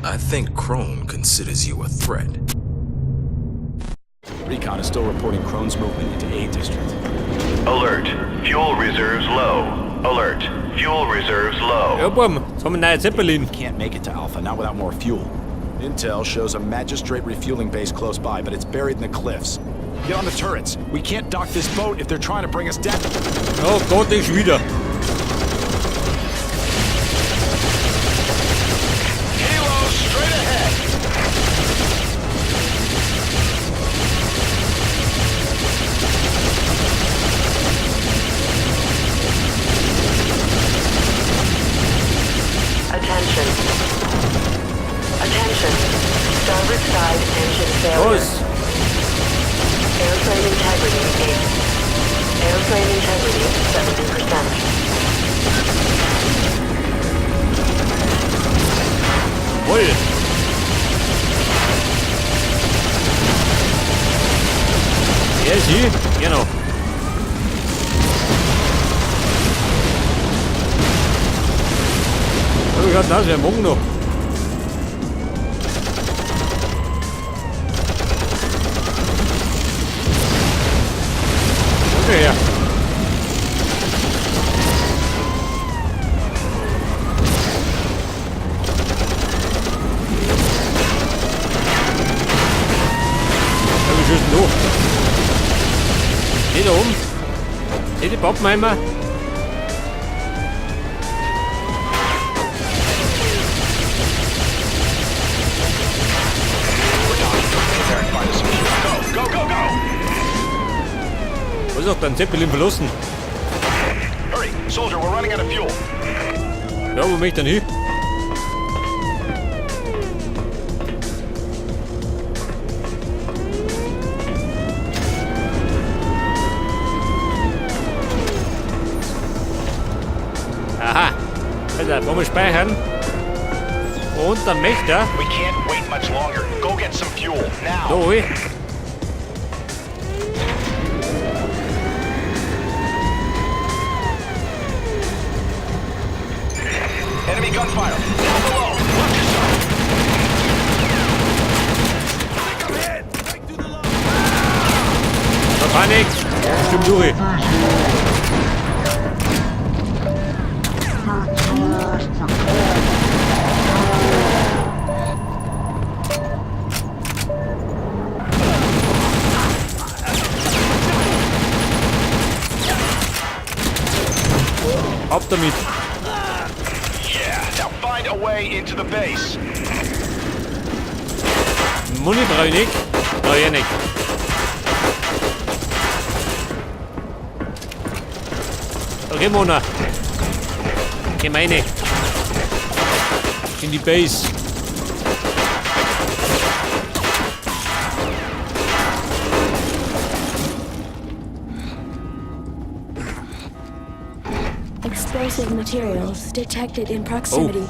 I think Krone considers you a threat. Recon is still reporting Krone's movement into A District. Alert. Fuel reserves low. Alert. Fuel reserves low. Ja, Buam, jetzt haben wir einen neuen Zeppelin. Can't make it to Alpha, not without more fuel. Intel shows a magistrate refueling base close by, but it's buried in the cliffs. Get on the turrets. We can't dock this boat if they're trying to bring us down. Oh Gott, nicht schon wieder. Kilo straight ahead. Attention. Attention. Starboard side engine failure. Was? Airframe integrity 8. Airframe integrity 70%. Voll. Er ist hier? Genau. Oh, wie schaut denn aus? Wir haben morgen noch. Komm her. Ja, wie schießt denn da? Die da oben. Die Pappenheimer. We're docking. Get there and find us some fuel. Go, go, go, go! Was hat dein Zeppelin verlassen? Hurry, soldier, we're running out of fuel. Ja, wo möchte ich denn hin? Aha. Also, wollen wir speichern? Und dann möchte er. We can't wait much longer. Go get some fuel, now. Da, ui. Enemy gunfire. Down below. Watch yourself. Da Panik. Stimmt durch. Ab damit. Yeah, now find a way into the base. Muni brauch ich nicht. Brauch ich eh nicht. Okay, Mona. Gemeine. In die Base. Explosive materials detected in proximity.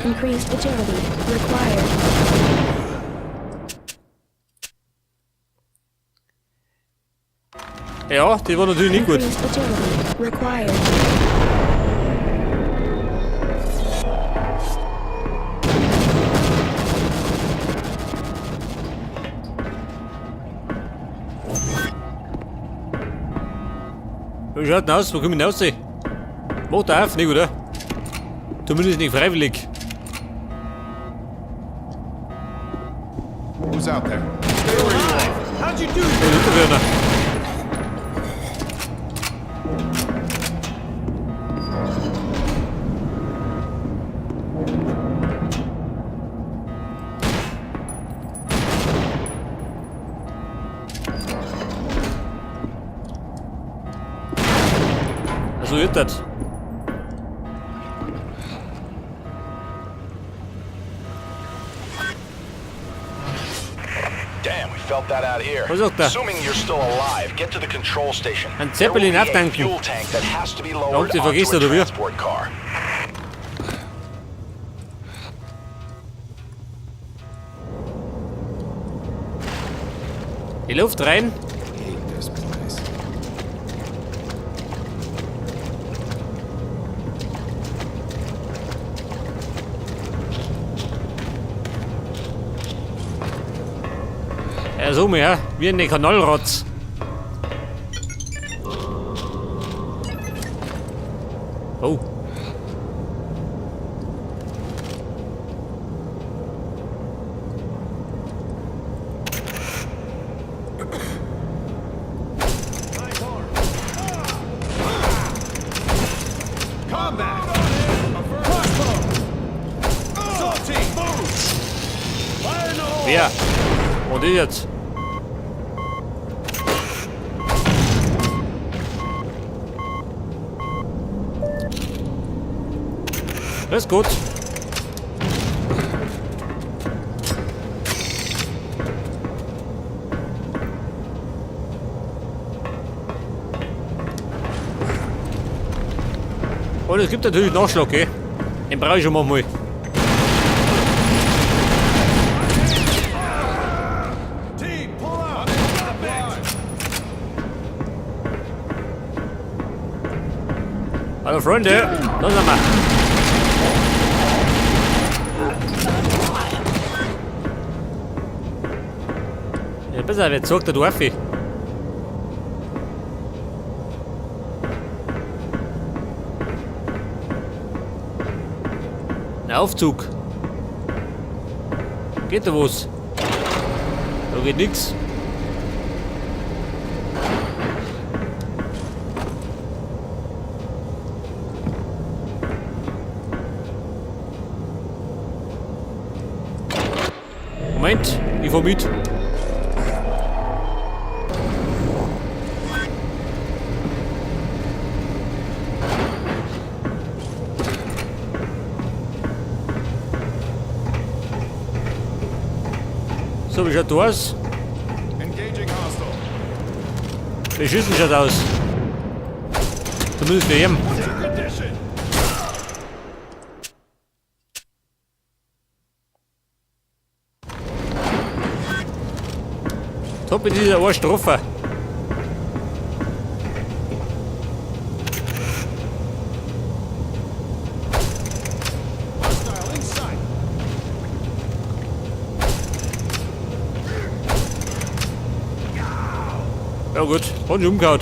Increased agility required. Ja, die war natürlich nicht gut. Increased agility required. Wie schaut denn aus? Wo komm ich denn raus? Macht er auf, nicht, oder? Zumindest nicht freiwillig. Who's out there? How'd you do Oh, Luther Werner. Also wird das. Damn, we felt that out here. Was ist da? Assuming you're still alive, get to the control station. Ein There will Zeppelin be a auftanken. fuel tank that has to be Haben lowered sie onto vergessen, a oder wie? transport car. Die Luft rein. Hate this place. Ja, so mehr, wie eine Kanalrotz. Oh. Combat! Crossbow! Assault team, move! Fire in the hole! Wer? Und ich jetzt? Das ist gut. Und es gibt natürlich Nachschlag, okay? Den brauche ich schon manchmal. Team, pull out! Drop it! Hallo Freunde, da sind wir. Ja, besser, wer zeigt der Dorfi? Ein Aufzug. Geht da was? Da geht nix. Moment, ich fahr mit. So, wie schaut das aus? Engaging hostile. Beschissen schaut aus. Zumindest für ihn. Condition! Top in dieser Arsch getroffen. Hostile in sight! Ja gut, hat sich umgehauen.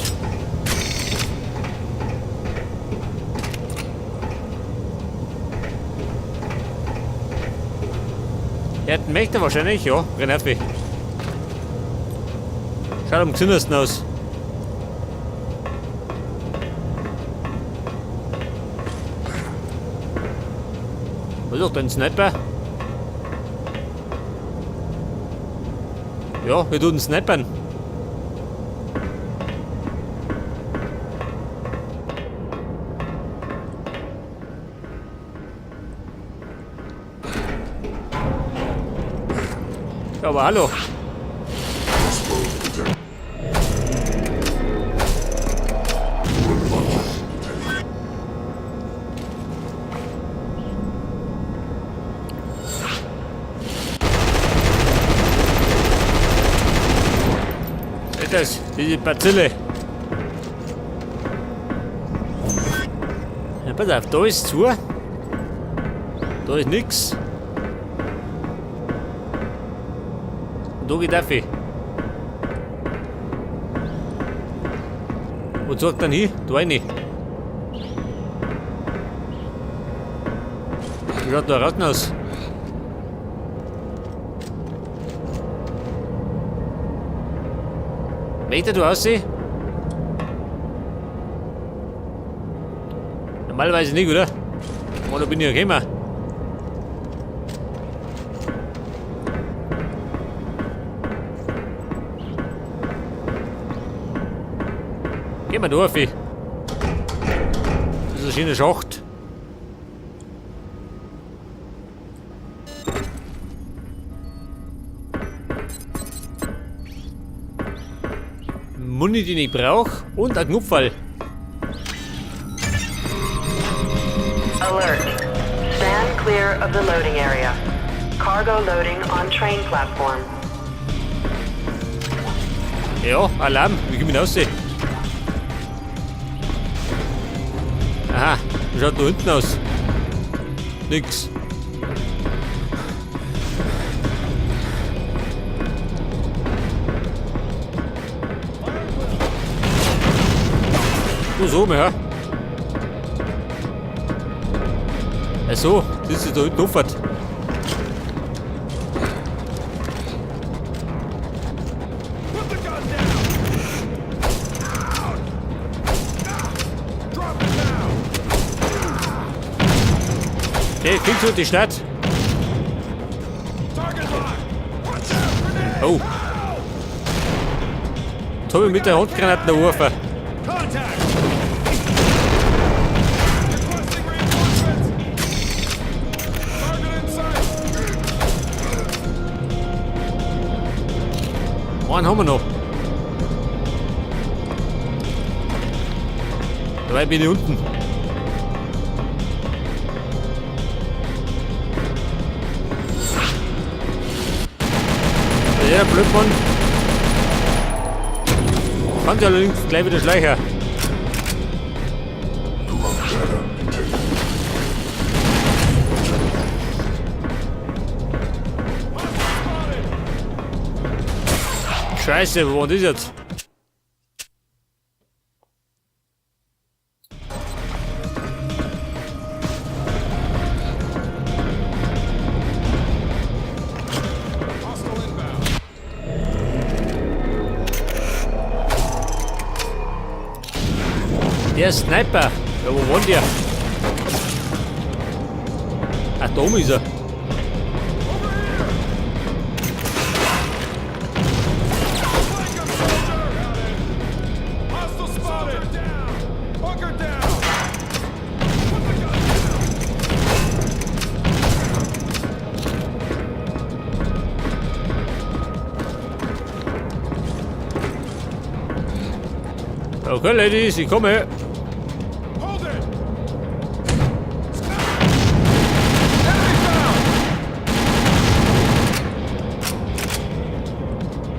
Er möchte wahrscheinlich, ja, renn auf. Schaut am gesündesten aus. Was ist denn Sniper? Ja, wir tun Snipern. Ja, aber hallo. Das, diese Bazille. Ja, pass auf, da ist zu. Da ist nix. Und da geht auf. Wo zeigt dann hin? Da rein. Wie schaut da Ratten aus? Möchte du aussehen? Normalerweise nicht, oder? Oh, da bin ich ja gekommen. Gehen wir da auf. Das ist ein schöner Schacht. Muni, den ich brauch, und ein Knopfball. Alert. Stand clear of the loading area. Cargo loading on train platform. Ja, Alarm. Wie komme ich raus? Aha, wie schaut da hinten aus? Nix. Du so, ja. Ach so, das ist da hinten offen. Put the gun down! Out! Drop it now! Okay, fix die Stadt. Target lock! Watch out, grenade! Oh. Jetzt hab ich mit der Handgranaten geworfen. Contact! Requesting reinforcements! Target in sight! Einen haben wir noch. Dabei bin ich unten. Der Blödmann. Kann sich allerdings gleich wieder schleichen. Scheiße, wo war das jetzt? Hostile inbound. Der Sniper. Ja, wo war der? Ach, da oben ist er. Flank 'em, soldier! Hostile spotted! Down! Bunker down! Put the gun down! Okay, Ladies, ich komme. Hold it! Enemy found!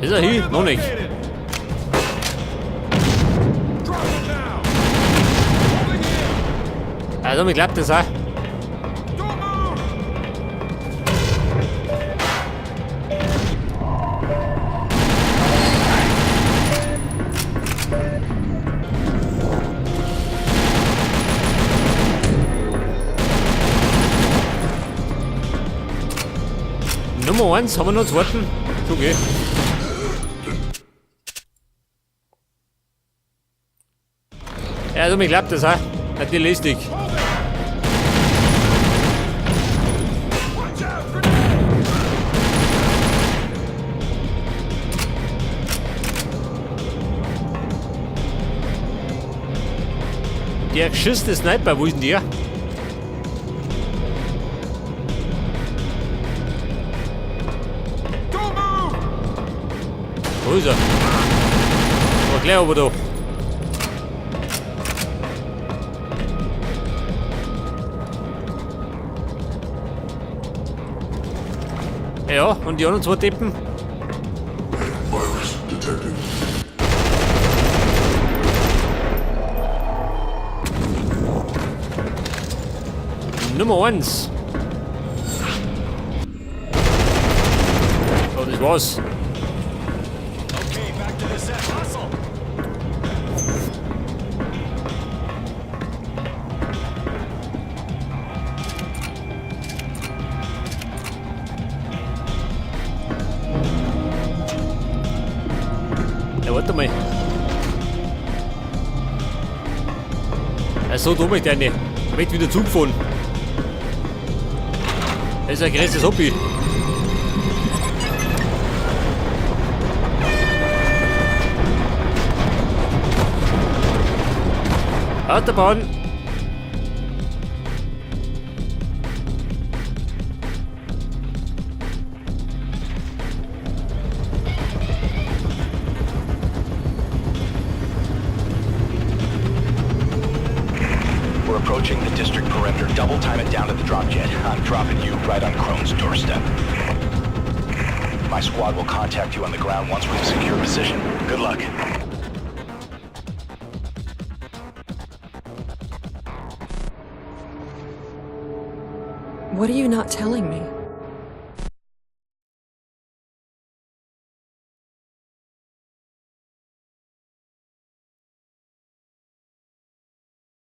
Ist er hier? Target Noch nicht. located. Drop it now! Holding here! Also, mir klappt das auch. Don't move! Nummer 1, haben wir noch einen zweiten? Ist okay. Ja, also mir klappt das auch. Natürlich lästig. Hold it! Watch out! Grenade! Der geschissene Sniper, wo ist denn der? Don't move! Wo ist er? Aber gleich aber da. Ja, und die anderen zwei Deppen? Virus detected. Nummer 1. Oh, das war's. Okay, back to the set. Hustle! Ja, warte mal. Ja, so dumm ich deine. Ich möchte wieder Zug fahren. Das ist ein großes Hobby. Autobahn. We're approaching the district perimeter. Double time it down to the drop jet. I'm dropping you right on Krone's doorstep. My squad will contact you on the ground once we've secured position. Good luck. What are you not telling me?